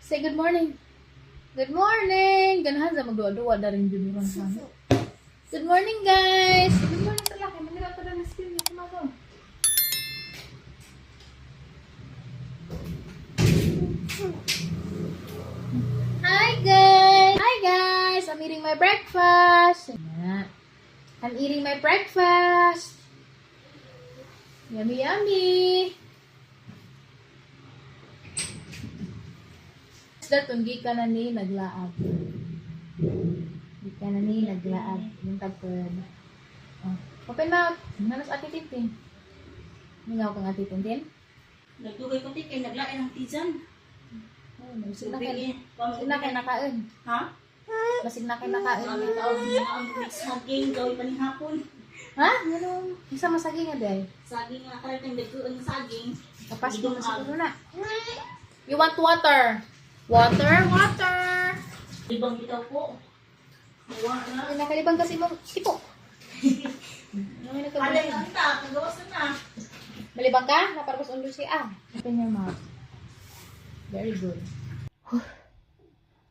Say good morning. Good morning! Ganahan sa magduwa-duwa na rin jud ron sa. Good morning, guys! Good morning sa laki. Manira pa na skin niya. Kumagaw. Hi, guys! Hi, guys! I'm eating my breakfast. Yeah. I'm eating my breakfast. Yummy, yummy! Datong gikan na ni naglaag. Gikan na ni naglaag. Yung tagpod. Oh. Open mouth. Nanas Ate Tintin. Mingaw kang Ate Tintin? Nagdugay ko ti kay naglain ang tijan. Oh, basig na kay. Basig na kay nakain. Ha? Basig na kay nakain. Ang tawag niya ang saging gawin pa ni hapon. Ha? Ganun. Isa masaging nga day. Saging nga karon kay nagduon ng saging. Kapas mo na siguro na. You want water? Water, water! Libang bitaw po. Wa na. Ay, nakalibang kasi mong tipo. Ano Alay nakalibang? ang ta, kagawas na na. Malibang ka? Naparabas undo siya. Ah. Open your mouth. Very good.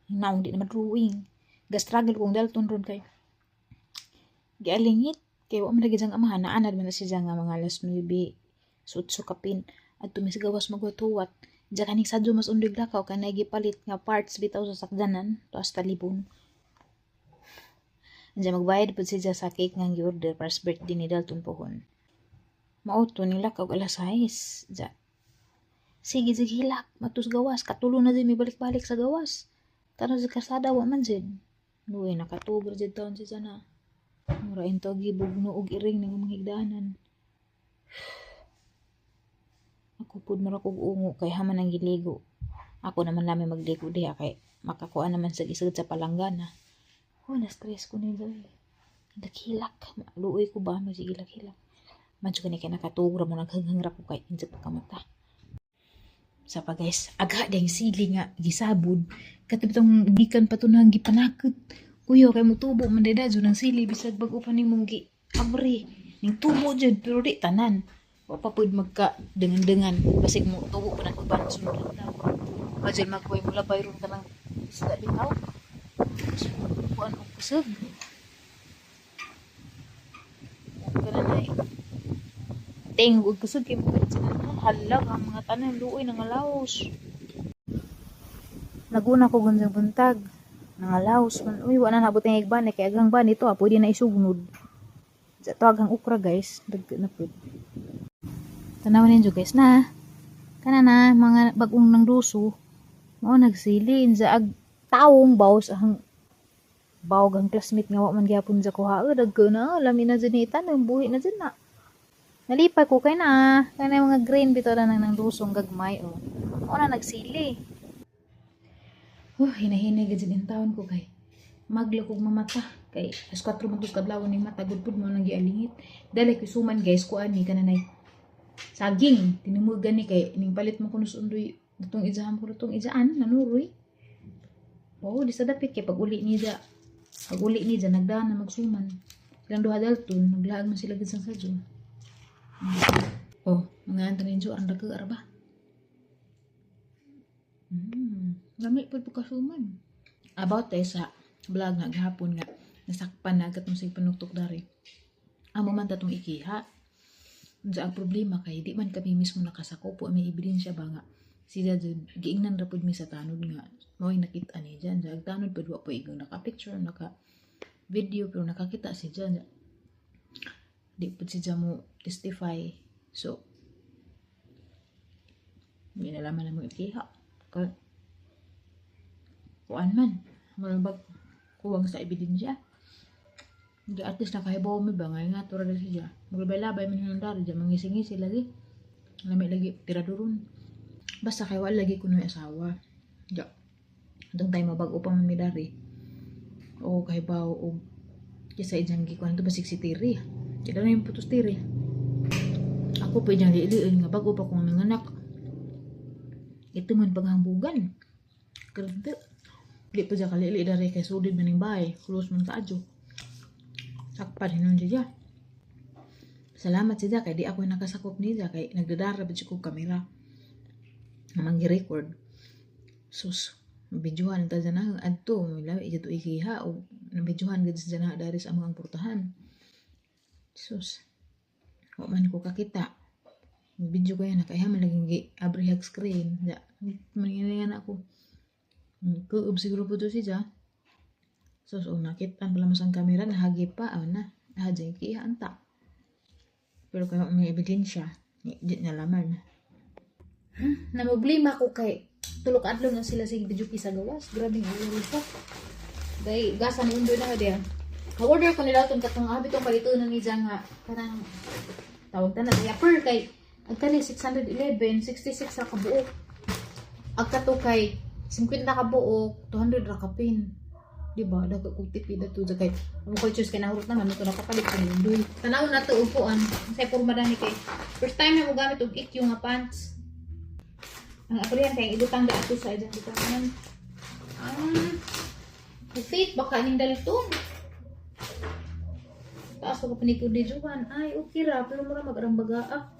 Naong di na madrawing. Ga-struggle kong dalton ron kay. Gialingit. Kay wa man lagi diyang amahan. Naanad man na siya nga mga alas 9. Sutso kapin. At tumisgawas magwatuwat. Diya kaning sadyo mas undig lakaw kay nagipalit nga parts bitaw sa sakdanan. Tuas talibon. Diya magbayad pud siya sa cake nga gi-order para sa birthday ni Dalton pohon. Mao to ning lakaw alas 6. Diya. Sige, sige, hilak. Matus gawas. Katulo na din may balik-balik sa gawas. Tano sa kasada wa man jud. Luoy nakatuog ra jud taon si sana. Mura into gibugno og iring ning mga higdanan. Ako pud mura kog ungo kay haman ang giligo. Ako naman lami magligo diha kay makakuha naman sa isagad sa palanggana. Oh, na-stress ko ni Joy. Hilak-hilak. Luoy ko ba? Masigilak-hilak. Madyo kani kay nakatuog ra mo naghanghang ra ko kay injud pa kamata. Sa pa guys, aga ding sili nga gisabod. Katong gikan pa to nang gipanakot. Kuya kay mutubo man day dadyo ng sili bisag bag-o pa nimong gi abri. Ning tubo jud pero di tanan. Wa pa pud magka dengan-dengan basig mo tubo pa nang uban sunod adlaw. Wa jud magkuhay mo labay ron kanang isda bitaw. Kuan og kusog. Kana nay. Ting og kusog kay mo sila halag ang mga tanan luoy nangalaos. Naguna ko gunjang buntag. Nangalaos man. Uy, wa na nabot ang igban kay agang ban ito ah, pwede na isugnod. Sa to agang okra guys, dagko na pud. Tanawan ninyo guys na. Kana na mga bagong nang duso. Mao nagsilin sa ag taong baws ang bawg ang classmate nga wa man gyapon sa kuha. Dagko na lami na jud ni tanom buhi na jud na. Nalipay ko kay na. Kana mga green bitaw na nang dusong gagmay oh. Mao na nagsili. Oh, hinahinay gid in taon ko kay maglo kog mamata kay alas 4 man tus kadlawon ning mata gud pud mo nang gialingit. Dali ko suman guys kuan ni kananay. Saging tinumugan ni kay ning palit mo kuno sundoy datong ijahan ko datong ijaan nanuroy. Oo, di sa dapit kay pag uli ni ja. Pag uli ni ja nagdaan na magsuman. Silang duha dalton naglaag man sila gid sang sadyo. Oh, mga antanin jo ang dagko arba. Lami pud pagkasuman. About tayo sa vlog nga gahapon nga nasakpan na katong sig panuktok dari. Amo man tatong ikiha. Unsa ang problema kay di man kami mismo nakasakop po may ebidensya ba nga sila jud giingnan ra pud mi sa tanod nga mao'y nakita ni diyan. Sa tanod pud wa po igang naka-picture, naka video pero nakakita si diyan. Di pud siya mo testify. So di na laman na mo ikiha. Kay kuan man murag kuwang sa ebidensya. Di at least nakahibaw mi ba nga nga tura na siya. Maglabay-labay man yung dari diyan mangising-ngisi lagi. Lami lagi tiraduron. Basta kay wala lagi kuno asawa. Ja. Atong time mabag-o pa man mi dari. O kahibaw og kisa ijang gikuan to basig si Tiri. Kaya na yung putos Tiri. Ako pa ijang liiliin nga bag-o pa kong nanganak. Ito man paghambugan. Grabe. Di pa dyan kalili dari kay sulid man ning bahay. Close man kaadyo. Sakpan hinon siya. Salamat siya kay di ako nakasakop niya kay nagdadara ba siya kog kamera. Namang gi-record. Sus. Bidyuhan ta dyan ang adto, lawi jud ikiha og nabidyohan gid sa dyan dari sa among portahan. Sus. Wa man ko kakita. Video kaya na kaya man laging gi abrihag screen. Ja, mangingan ako. Kuob siguro po to siya. Sus, oh, nakitaan pala mas ang kamera, nahagi pa, oh, na. Nahagi, kiha anta. Pero kaya may ebidensya, di nalaman. Namoblema ko kay tulok adlaw na sila sa video sa gawas. Grabe nga ulo pa. Dahil gasa ni undo na diya. Ka-order ko nila itong katong abi itong palito na ni nga kanang tawag ta na diaper kay ang kani 611 66 ra kabuok. Ang kato kay 50 ka buok, 200 ra kapin. Di ba? Dako kog tipid ato dyan kay amo ko choose kay nahurot naman ito nakapalit ko ni Undoy. Tanaw na to upuan. Sa porma dani kay first time na mo gamit og EQ nga pants. Ang aprihan kay ibutang da ato sa idang butangan. Ah, fit baka ning dalton. Taas ko panikod ni Juan. Ay, okay ra pero mura mag-arang bagaa.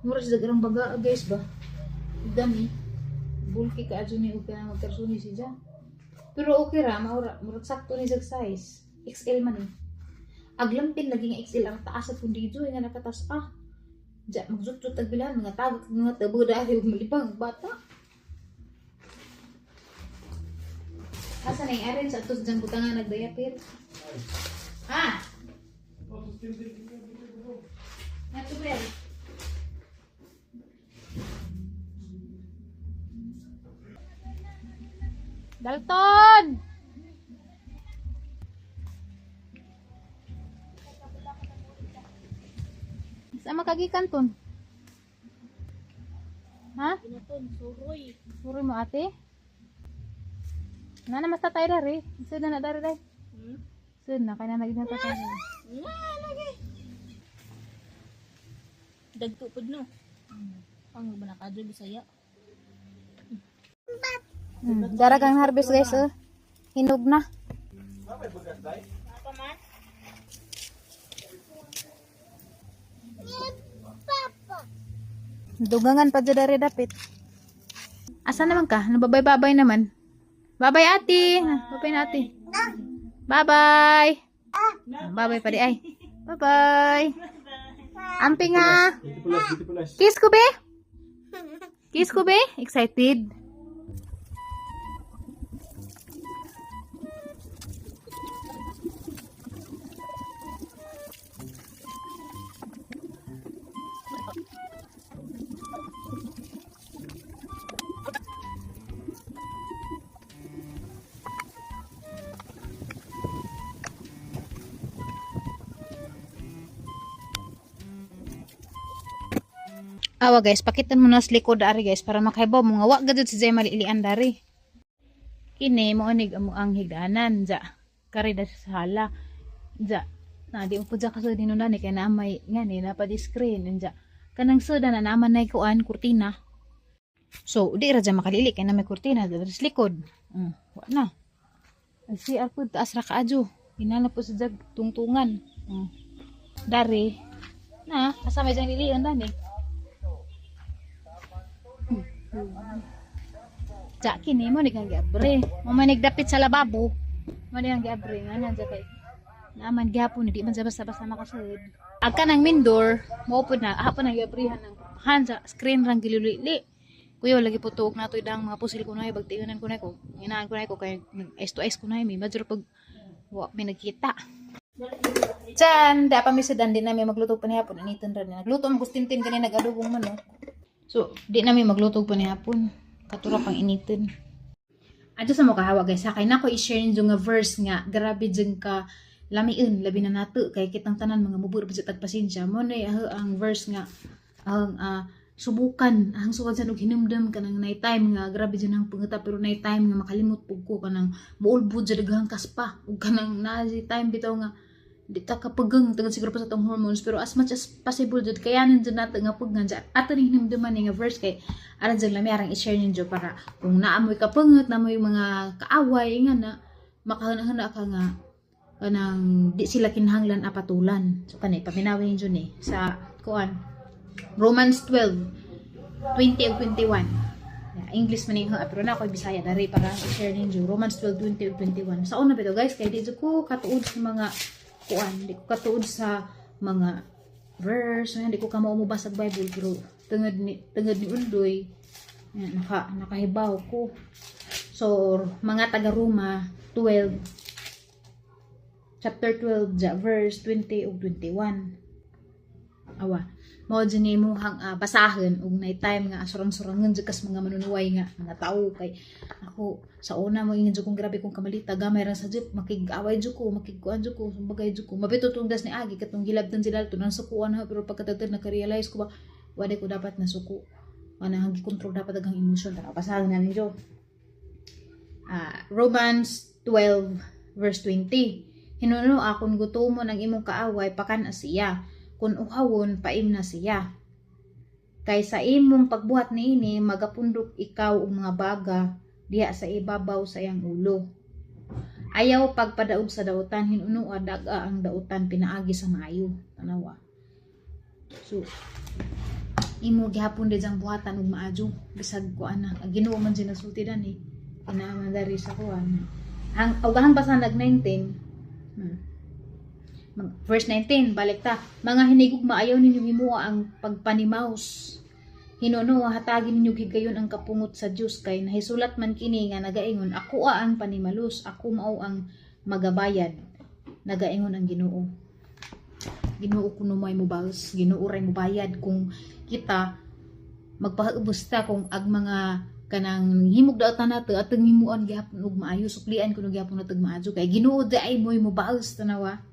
Mura siya arang bagaa guys ba. Dami. Bulky ka adyo ni og kanang magkarsuni si Ja. Pero okay ra, maura, murag sakto ni sa size. XL man eh. Aglampin lagi nga XL ang taas at kundi jo nga nakatas ah. Ja, magsut-sut ag bilan mga tagak mga tabo dahil malipang bata. Asa na yung arrange atos dyan butangan nagdayapir? Ah! Ato ba yan? Dalton! Sa makagikan ton? Ha? Ginaton, suroy. Suroy mo ate? Nana mas tatay dari. Sud na na dari day. Hmm? Sud na kay na naging tatay dari. Nga, lagi. Dagko pod no. Ang ba nakadyo Bisaya? Dara kang harvest guys oh. Hinog na. Apa man? Dugangan pa dyan dari dapit. Asa naman ka? Nababay-babay naman. Babay ate. Babay na ate. Babay. Babay pa di ay. Babay. Amping ha. Kiss ko be. Kiss ko be. Excited. Awa guys, pakitan mo na sa likod ari guys para makaibaw mo nga wa gadud si Jay malilian dari. Kini mo anig amo ang higdanan ja. Kari da sa sala. Ja. Na di mo pud ja kasud hinungdan ni kay naa may ngani na pa di screen ja. Kanang suda na naman nay kuan kurtina. So di ra ja makalili kay na may kurtina diri sa likod. Wa na. Ang CR pud taas ra kaadyo. Hinala po sa jag tungtungan. Dari na asa may jang lilian dani. Ja kini mo ni kang giabre. Mo man nagdapit sa lababo. Mo ni ang giabre nga na kay naaman gihapon di man sa basta-basta makasud. Agka ng mindor, mo pud na hapon ang giabrihan ng han sa screen rang gilulili. Kuya lagi po tuog nato idang mga pusil ko na bagtiunan ko na ko. Inaan ko na ko kay nag eyes to eyes ko na mi major pag wa mi nagkita. Chan, da pa mi sa di namin magluto pa ni hapon aniton ra ni. Nagluto man gustintin kani nag-adobong manok. So, di namin magluto pa ni hapon. Katura pang initin. Adto sa mo kahawa guys, ha kay nako i-share ninyo nga verse nga grabe jud ka lamiun labi na nato kay kitang tanan mga mubur pa tag pasensya mo na ang verse nga ang subukan ang sukad sa og hinumdum kanang night time nga grabe jud ang panguta pero night time nga makalimot pug ko kanang muulbod jud daghang kaspa ug kanang naa time bitaw nga di ta kapagang tungod siguro pa sa atong hormones pero as much as possible jud kayanin jud nato nga pugnan sa ato ning hinumduman ni nga verse kay aron jud lami arang i-share ninyo para kung naamoy kapangot naamoy mga kaaway nga na makahuna-huna ka nga kanang di sila kinahanglan apatulan. So kani paminawin ninyo ni sa kuan Romans 12:20 ug 21. Yeah, English man yung pero na ako Bisaya dari para i-share ninyo. Romans 12, 20 ug 21. Sa una bitaw, guys, kay di jud ko katuod sa mga kuan, di ko katuod sa mga verse, hindi ko kamao mo basag Bible, pero tungod ni Undoy, yan, nakahibaw ko. So, mga taga Roma 12, chapter 12 ja, verse 20 ug 21. Awa mao jud ni imong basahon ug nay time nga asurang-surangan jud kas mga manunuway nga mga tao, kay ako sa una mo ingon jud kong grabe kong kamalita, gamay ra sa jeep, makig-away jud ko, makigkuan jud ko, sumbagay jud ko mabito tong das ni agi katong gilabtan si Dalton ang sukuan ha. Pero pagkatagtad naka-realize ko ba, wala ko dapat nasuko ana, ang gikontrol dapat ang emosyon. Tara, basahan na ninyo. Romans 12 verse 20: "Hinuno akon gutomon ang imong kaaway, pakan siya; kung uhawon, paimna siya. Kay sa imong pagbuhat niini, magapundok ikaw og mga baga diha sa ibabaw sa iyang ulo. Ayaw pagpadaog sa dautan, hinunoa dag-a ang dautan pinaagi sa maayo." Tanawa. So imo gihapon di ang buhatan og maayo bisag kuan na ang Ginoo man siya nasulti dani kinaaman dari sa kuan ang og ang basan nag 19. Verse 19, balik ta. "Mga hinigugma, ayaw ninyo himoa ang pagpanimaus. Hinuno, hatagin ninyo higayon ang kapungot sa Dios, kay nahisulat man kini nga nagaingon, 'Ako ang panimalus, ako mao ang magabayad, nagaingon ang Ginoo.'" Ginoo kuno may mubals, Ginoo ray mubayad kung kita magpaubos ta, kung ag mga kanang himog daotan nato atong himuon gihapon og maayo, suklian kuno gihapon natog maayo, kay Ginoo di ay mo'y mubals. Tanawa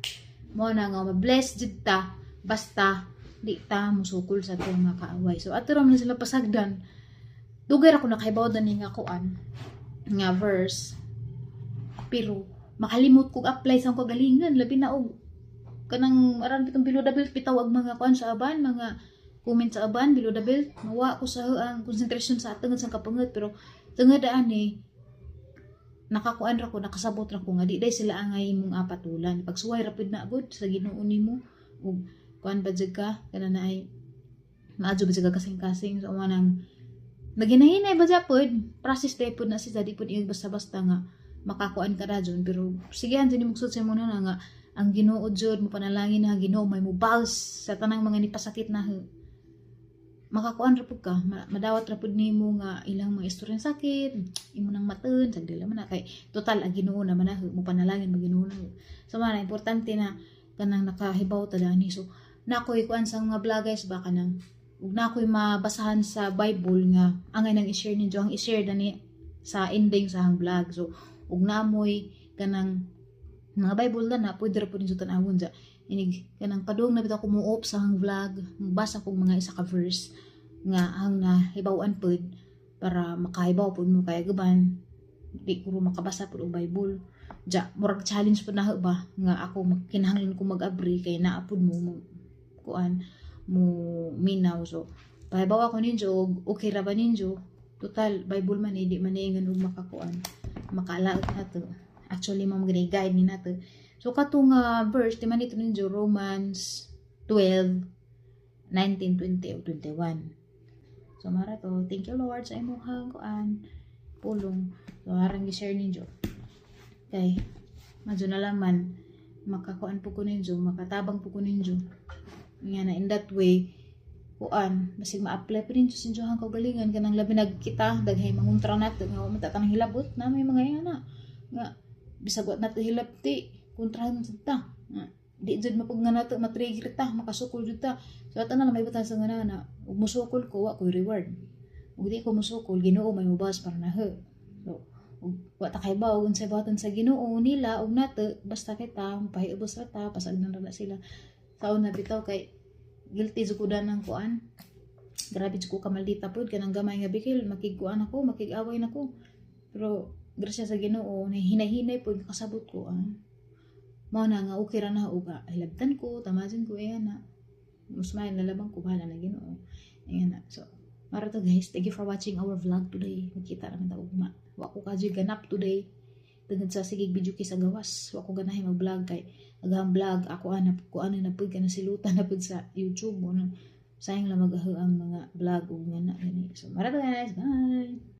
mo na nga ma-bless jud ta basta di ta musukol sa atong mga kaaway. So ato ra man sila pasagdan. Dugay ra ko nakahibaw dani nga kuan nga verse, pero makalimot kog apply sa akong kagalingan, labi na og kanang aran bitong below the belt bitaw, ag mga kuan sa aban, mga comment sa aban below the belt, mawa ko sa ang konsentrasyon sa tungod sa kapangot. Pero tungod ani nakakuan ra ko, nakasabot ra ko nga di day sila angay imong apatulan. Pagsuway ra pud na gud sa Ginoo nimo ug kuan ba jud ka kana na ay maadyo ba jud ka kasing-kasing. So manang naginahinay ba jud pod, process day pod na siya, di pod iyong basta-basta nga makakuan ka ra jud. Pero sige, han jud sa mo na nga ang Ginoo jud mo panalangin na Ginoo may mubals sa tanang mga nipasakit na, makakuan ra pud ka, madawat ra pud nimo nga ilang mga istorya sakit imo nang matun sa dili man na, kay total ang Ginoo naman na mo panalangin, mag Ginoo na. So man importante na kanang nakahibaw ta dani. So nakoy kuan sa mga vlog, guys, ba kanang ug nakoy mabasahan sa Bible nga angay nang i-share ninyo, ang i-share dani sa ending sa hang vlog. So ug namoy kanang mga Bible na pwede ra pud ninyo tan-awon ja. Inig kanang padung na bitaw ko mo-off sa hang vlog, basa kog mga isa ka verse nga ang nahibaw-an pud para makahibaw pud mo, kay gaban di ko makabasa pud og Bible ja. Murag challenge pud na ba nga ako kinahanglan ko mag-abri kay naa pud mo kuan mo minaw. So pahibaw ako ninyo og okay ra ba ninyo. Total Bible man eh, di man eh og makakuan makalaot nato. Actually mo magani guide ni nato. So kato nga verse di man ito ninyo, Romans 12 19, 20 o 21. So mara to. Thank you, Lord, sa imong kuan pulong. So harang gi-share ninyo kay madyo na lang man makakuan po ko ninyo, makatabang po ko ninyo nga na in that way kuan basig ma-apply pa ninyo sa inyohang kaugalingan, kanang labi nagkita daghay manguntra nato nga wa man ta tanang hilabot na may mga yan na nga bisag wa nato hilabti, kontrahan sad ta nga di jud mapug nga nato matrigger ta, makasukol jud ta. So ato na lang may butang sa nga na ug musukol ko, wa koy reward, ug di ko musukol, Ginoo may mubas para na. So ug wa ta kay bawo unsay buhaton sa Ginoo nila ug nato, basta kita pahiubos ra ta, pasagdan ra na sila. Sa una bitaw kay guilty jud ko danang kuan, grabe jud ko kamaldita pod, kanang gamay nga bikil makigkuan ako, makig-away nako. Pero grasya sa Ginoo, hinay-hinay pod kasabot ko ah. Mao na nga okay ra na og hilabtan ko, tamasin ko ayan na mas may nalabang ko, bahala na Ginoo, ayan na. So mara to, guys. Thank you for watching our vlog today. Magkita naman ta ugma. Wa ko kadyoy ganap today tungod sa sige video kay sa gawas. Wa ko ganahi mag-vlog kay aghang vlog ako anap ko ano na pud kana silutan na pud sa YouTube mo na. Sayang lang mag ang mga vlog ug nga na gani. So mara guys, bye.